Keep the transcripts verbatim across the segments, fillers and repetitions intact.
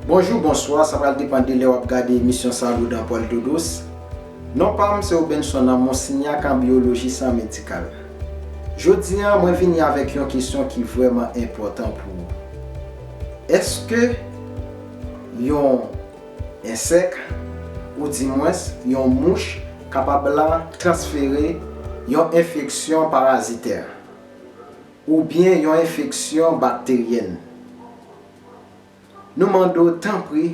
Bonjou, bonswa, sa pral depann de lè w ap gade emisyon Salud en Puerto Dos. Non pa m se Obenson Monsignac, an biyolojis an medikal. Jodi a, mwen vini avèk yon kesyon ki vrèman enpòtan pou ou. Èske yon ensèk, oudimwens yon mouch, kapab la transfere yon enfeksyon parazitè oubyen yon enfeksyon bakteryèn? Nou mande w tanpri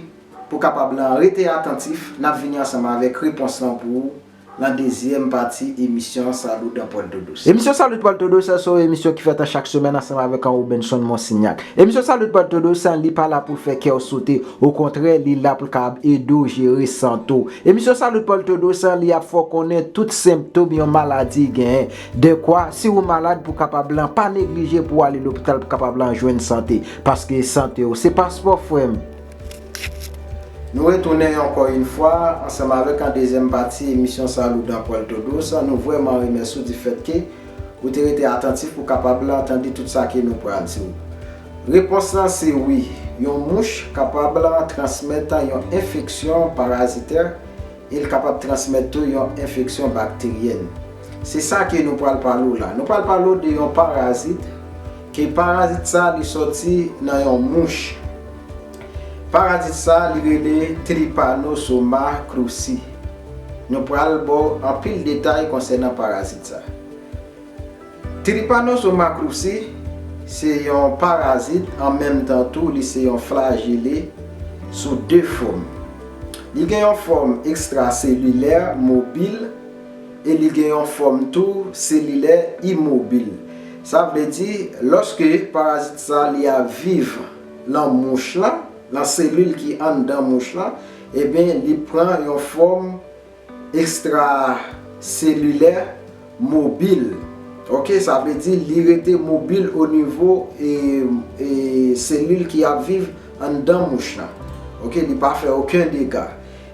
pou kapab la rete atantif, n ap vini ansanm avèk repons lan pou ou nan dezyèm pati emisyon Salud en Puerto Dos. Emisyon Salud Puerto Dos se yon emisyon ki fèt an chak semèn ansanm avèk an Obenson Monsignac. Emisyon Salud Puerto Dos li pa la pou l fè kè w sote, okontrè, li la pou l kapab ede w jere sante w. Emisyon Salud Puerto Dos li ap fè w konnen tout senptòm yon maladi genyen. Dekwa, si ou malad pou kapab lan pa neglije pou w ale lopital pou kapab lan jwenn sante. Paske sante w se paspò, frè m. Nou retounen ankò yon fwa ansanm avèk an dezyèm pati emisyon Salud en Puerto Dos. Nou vrèman remèsye w difèt ke ou te rete atantif pou kapab lan tande tout sa ke nou pral di w. Repons lan se wi. Yon mouch kapab lan transmèt yon enfeksyon parazitè e l kapab transmèt tou yon enfeksyon bakteryèn. Se sa ke nou pral pale w la. Nou pral pale w de yon parazit, ke parazit sa li sòti nan yon mouch. Parazit sa li rele Trypanosoma cruzi. Nou pral ba w anpil detay konsènan parazit sa. Trypanosoma cruzi se yon parazit, an menm tan tou li se yon flajele sou de fòm. Li gen yon fòm ekstraselilè mobil e li gen yon fòm tou selilè imobil. Sa vle di, lòske parazit sa li ap viv lan mouch lan, lan selil ki anndan mouch lan, ebyen, li pran yon fòm ekstraselilè mobil. Oke, sa vle di li rete mobil o nivo e, e selil ki ap viv anndan mouch lan. Oke, li pa fè okenn dega.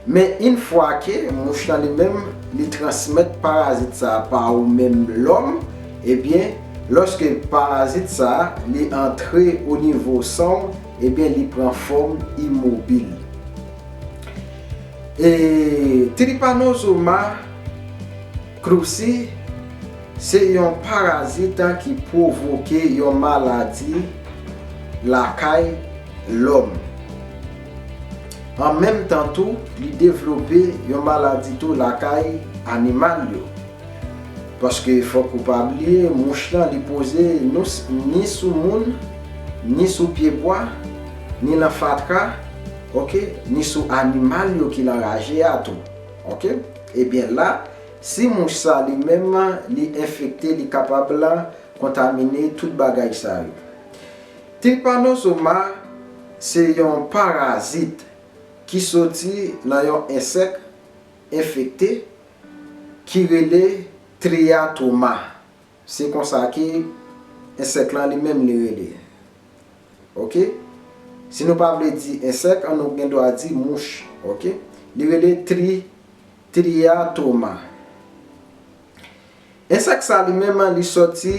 Men, yon fwa ke mouch lan li menm, li transmèt parazit sa a pa ou menm lòm, ebyen, lòske parazit sa a, li antre o nivo san w, ebyen, li pran fòm imobil. E Trypanosoma cruzi se yon parazit ki pwovoke yon maladi lakay lòm. An menm tan tou, li devlope yon maladi tou lakay animal yo. Paske fòk ou pa bliye, mouch lan li poze nou s-, ni sou moun, ni sou pyebwa, ni nan fatra, oke, ni sou animal yo ki lan raje a tou. Oke? Ebyen la, si mouch sa li menm li enfekte, li kapab la kontamine tout bagay sa yo. Trypanosoma se yon parazit ki soti nan yon ensèk enfekte ki rele triyatoma. Se konsa ke ensèk lan li menm li rele. Oke? Si nou pa vle di ensèk, an nou gen dwa di mouch. Oke? Li rele tri-, triyatoma. Ensèk sa li menm li sòti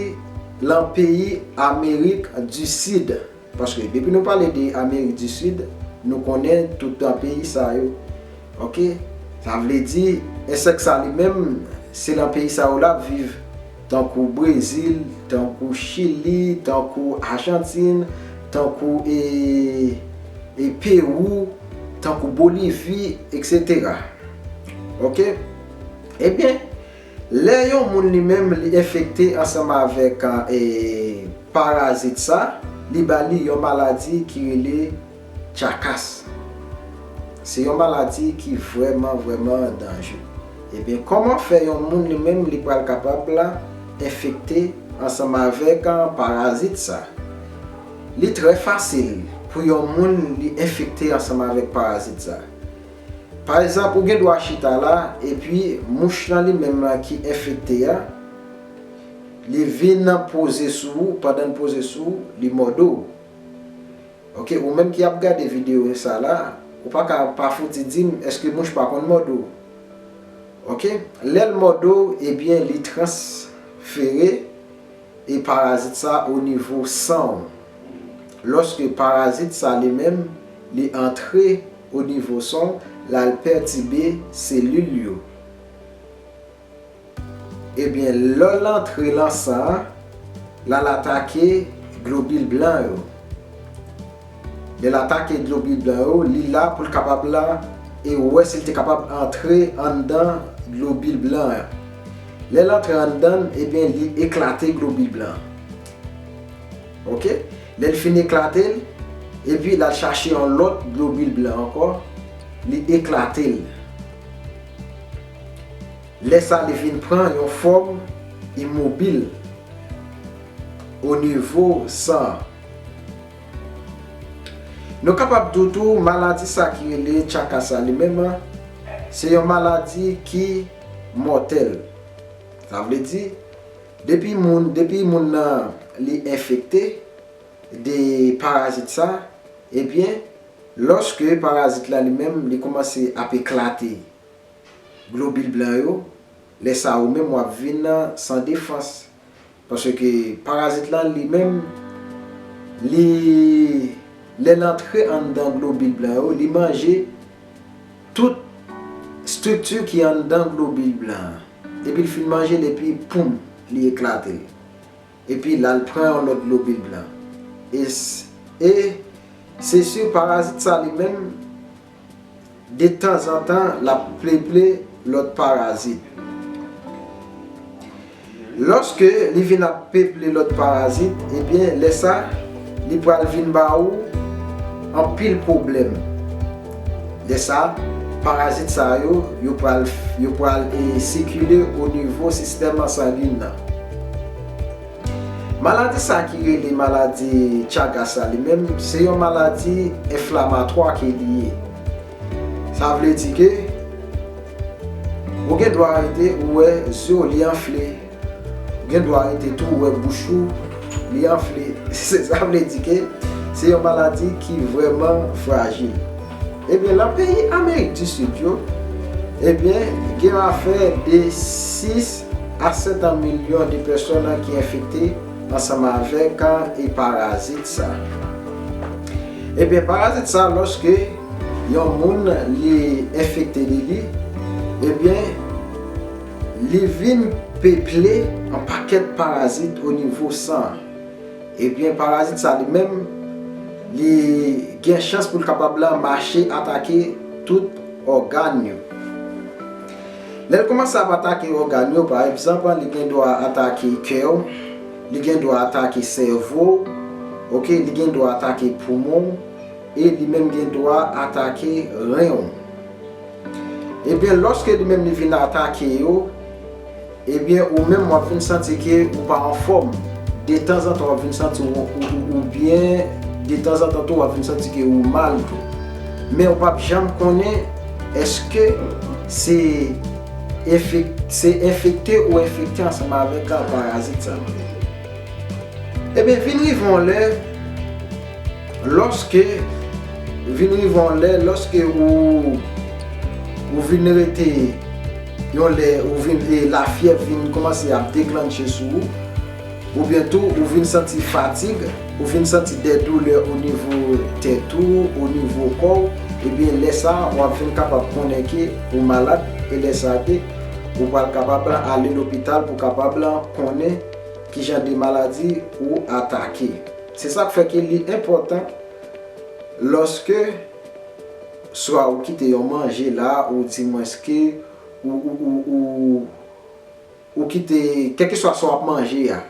lan peyi Amerik di Sid. Paske depi nou pale de Amerik di Sid, nou konnen tout tan peyi sa yo. Oke? Sa vle di, ensèk sa li menm, se lan peyi sa yo l ap viv. Tankou Brezil, tankou Chili, tankou Ajantin, tankou, e, e Pewou, tankou Bolivi, etsetera. Oke? Ebyen, lè yon moun li menm li enfekte ansanm avèk, e, parazit sa, li ba li yon maladi ki rele chagas. Se yon maladi ki vrèman, vrèman danje. Ebyen, kòman fè yon moun li menm li pral kapab la enfekte ansanm avèk, a, parazit sa? Li trè fasil pou yon moun li enfekte ansanm avèk parazit sa. Pa egzanp, ou gen dwa chita la, epi mouch lan li menm lan ki enfekte a, li vin poze sou ou, pandan l poze sou ou, li mòde w. Oke, ou menm ki ap gade videyo sa la, ou pa ka pa fouti di m èske mouch pa konn mòde w. Oke, lè l mòde w, ebyen, li transfere e parazit sa o nivo san w. Lòske parazit sa li menm, Li antre o nivo san w, l al pètibe selil yo. Ebyen, lè l antre lan san an, l al atake globil blan yo. Lè l atake globil blan yo, li la pou l kapab la e wè si l te kapab antre anndan globil blan an. Lè l antre anndan l, ebyen, li eklate globil blan an. Oke? Lè l fin eklate l, epi l al chache yon lòt globil blan ankò, li eklate l. Lè sa, li vin pran yon fòm imobil o nivo san an. Nou kapab di w tou, maladi sa ki rele Chagas sa li menm, se yon maladi ki mòtèl. Sa vle di, depi moun, depi moun nan li enfekte de parazit sa, ebyen, lòske parazit la li menm, li kòmanse ap eklate globil blan yo, lè sa ou menm w ap vin san defans. Paske parazit la li menm, li, lè l antre anndan globil blan yo, li manje tout estrikti ki anndan globil blan an. Depi l fin manje l, epi poum, li eklate l. Epi l al pran yon lòt globil blan. E, s- e se si parazit sa li menm, de tanzantan, l ap peple lòt parazit. Lòske li vin ap peple lòt parazit, ebyen, lè sa, li pral vin ba ou anpil pwoblèm. Lè sa, parazit sa yo, yo pral, yo pral, e, sikile o nivo sistèm sangin nan. Maladi sa ki rele maladi Chagas sa li menm, se yon maladi enflamatwa ke li ye. Sa vle di ke ou gen dwa rete ou wè zye w li anfle. Ou gen dwa rete tou ou wè bouch ou li anfle. Se, sa vle di ke se yon maladi ki vrèman frajil. Ebyen, lan peyi Amerik di Sid yo, ebyen, gen afè de sis a sèt milyon de pèsòn ki enfekte ansanm avèk, e, parazit sa. Ebyen, parazit sa, lòske yon moun li enfekte de li, ebyen, li vin peple yon pakèt parazit o nivo san an. Ebyen, parazit sa li menm, li gen chans pou l kapab la mache atake tout ògàn yo. Lè l kòmanse ap atake ògàn yo, pa egzanp, li gen dwa atake kè w, li gen dwa atake sèvo w, oke, li gen dwa atake poumon w, e li menm gen dwa atake ren w. Ebyen, lòske li menm li vin atake yo, ebyen, ou menm w ap vin santi ke ou pa anfòm. De tanzantan, w ap vin santi w, ou, ou, ou byen, de tanzantan tou, w ap vin santi ke ou mal tou. Men ou p ap janm konnen èske se enfek-, se enfekte ou enfekte ansanm avèk, a, parazit sa. Ebyen, vin rive yon lè, lòske, vin rive yon lè, lòske ou, ou vin rete yon lè, ou vin, e lafyèv vin kòmanse ap deklanche sou ou, oubyen tou ou vin santi fatig, ou vin santi de doulè o nivo tèt ou, o nivo kò w, ebyen, lè sa a, w ap vin kapab konnen ke ou malad, e lè sa a ke ou pral kapab ale lopital pou kapab konnen ki jan de maladi ou atake. Se sa k fè ke li enpòtan lòske swa ou kite yon manje la, ou dimwens ke ou, ou, ou, ou, ou kite, kèlkeswa sa w ap manje a,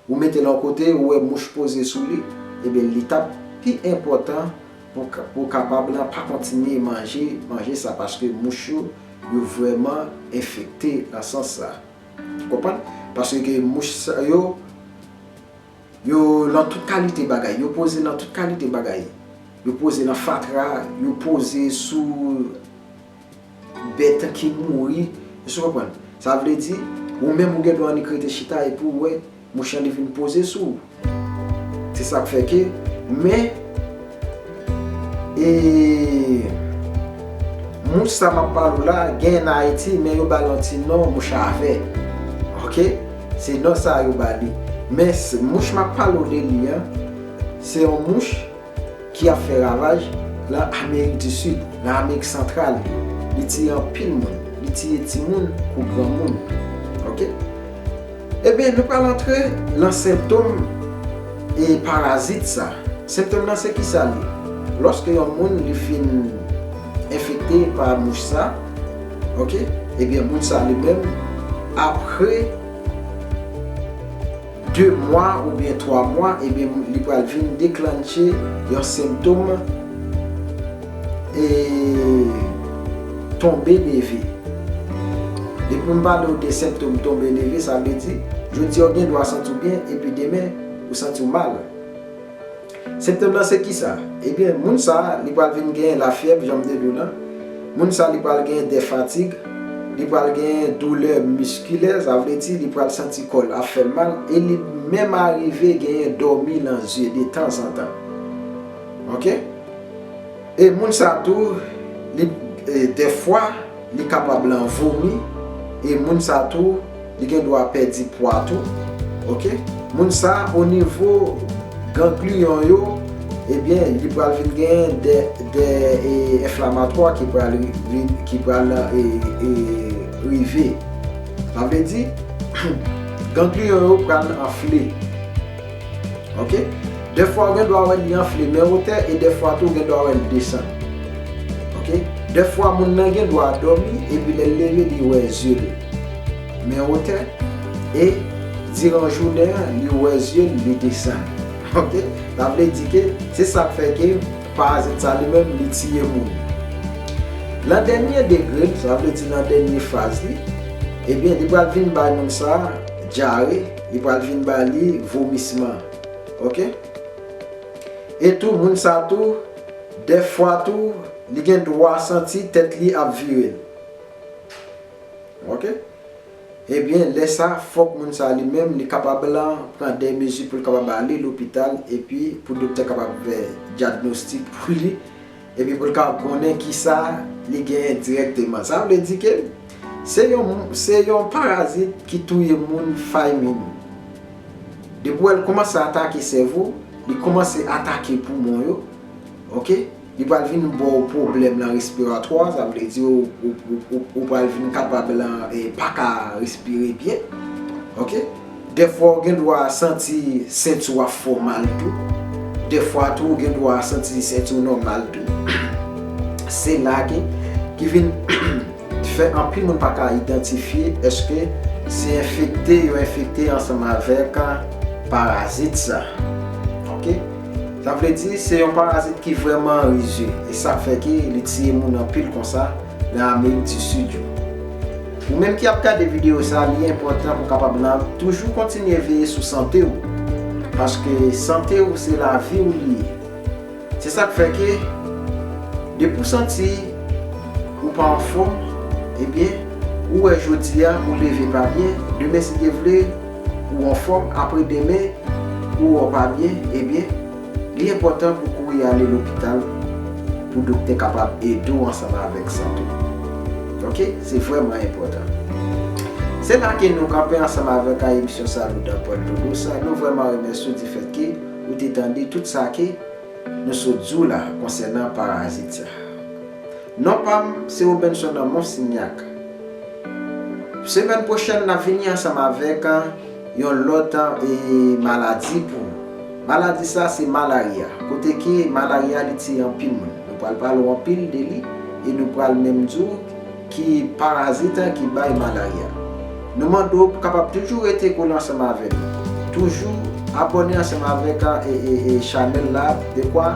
ou mete l yon kote, ou wè mouch poze sou li, ebyen, li t ap pi enpòtan pou ka-, pou w kapab la pa kontinye manje, manje sa, paske mouch yo, yo vrèman enfekte nan sans sa. Ou konprann? Paske mouch sa yo, yo lan tout kalite bagay, yo poze lan tout kalite bagay. Yo poze lan fatra, yo poze sou bèt ki mouri, ou konprann? Sa vle di, ou menm ou gen dwa annik rete chita epi ou wè mouch lan li vin poze sou ou. Se sa k fè ke, men, e, mouch sa m ap pale w la, gen an Ayiti, men yo ba l yon ti non, mouch a vè. Oke? Se non sa yo ba li. Men s-, mouch m ap pale w de li an, se yon mouch ki ap fè ravaj nan Amerik di Sid, nan Amerik Santral. Li tiye anpil moun. Li tiye timoun kou granmoun. Ok? Ebyen, nou pral antre nan senptòm e parazit sa. Senptòm nan se kisa li? Lòske yon moun li fin enfekte pa mouch sa, ok? Ebyen, moun sa li menm, apre de mwa oubyen twa mwa, ebyen, li pral vin deklanche yon senptòm e tonbe leve. Depi m pale w de senptòm tonbe leve, sa vle di, jodi a w gen dwa santi w byen, epi demen, ou santi w mal. Senptòm nan se kisa? Ebyen, moun sa a, li pral vin gen lafyèv, jan m te di w lan. Moun sa a, li pral gen de fatig, li pral gen doulè miskilè, sa vle di, li pral santi kò l ap fè l mal, e li menm arive genyen dòmi nan zye de tanzantan. Ok? E moun sa tou, li, e, dèfwa, li kapab lan vomi, e moun sa tou, li gen dwa pèdi pwa tou. Ok? Moun sa, o nivo gangliyon yo, ebyen, li pral vin gen de, de, e, enflamatwa ki pral ri-, vin, ki pral, e, e, rive. Sa vle di, gangliyon yo pral anfle. Ok? Dèfwa ou gen dwa wè li anfle men wotè e dèfwa tou ou gen dwa wè l desann. Ok? Dèfwa moun nan gen dwa dòmi epi lè l leve li wè zye l men wotè e diran jounen an li wè zye l li desann. Ok? Sa vle di ke se sa k fè ke parazit sa li menm li tiye moun. Nan dènye degre l, sa vle di nan dènye faz li, ebyen li pral vin bay moun sa dyare, li pral vin ba li vomisman. Ok? E tou, moun sa tou, dèfwa tou, li gen dwa santi tèt li ap vire l. Ok? Ebyen, lè sa, fòk moun sa li menm, li kapab lan pran de mezi pou l kapab ale lopital, epi pou doktè kapab fè dyagnostik pou li, epi pou l ka konnen kisa li genyen dirèkteman. Sa vle di ke se yon, se yon parazit ki touye moun fay minit. Depi w wè l kòmanse atake sèvo, li kòmanse atake poumon yo, ok? Li pral vin ba w pwoblèm nan respiratwa, sa vle di ou, ou, ou, ou, ou pral vin kapab lan, e, pa ka respire byen, ok? Dèfwa ou gen dwa santi senti w ap fè w mal tou. Dèfwa tou ou gen dwa santi senti w nòmal tou. Se la ki, ki vin fè anpil moun pa ka idantifye èske se enfekte yo enfekte ansanm avèk parazit sa. Ok? Sa vle di se yon parazit ki vrèman rizye e sa k fè ke li tiye moun anpil konsa nan Amerik di Sid yo. Ou menm ki ap gade videyo sa, li enpòtan pou w kapab lan toujou kontinye veye sou sante w. Paske sante w se lavi w li ye. Se sa k fè ke depi w santi ou pa anfòm, ebyen, ou wè jodi a ou leve pa byen, demen si Dye vle ou anfòm, apre demen ou wè w pa byen, ebyen, li enpòtan pou w kouri ale lopital pou doktè kapab ede w ansanm avèk sante w. Ok? Se vrèman enpòtan. Se la ke nou kanpe ansanm avèk a emisyon Salut dans Puerto Rico. Nou vrèman remèsye w di fèt ke ou te tande tout sa ke nou sot di w la konsènan parazit sa. Non pa m se Robenson nan Monsignac. Semèn pwochèn n ap vini ansanm avèk yon lòt, e, maladi pou ou. Maladi sa se malarya. Kote ke malarya li tiye anpil moun. Nou pral pale w anpil de li e nou pral menm di w ki parazit ki bay malarya. Nou mande w pou kapab toujou rete kole ansanm avè nou. Toujou abòne ansanm avèk, e, e, e, chanèl la, dekwa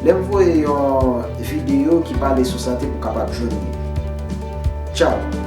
lè m voye yon videyo ki pale sou sante pou kapab jwenn li. Tchaw!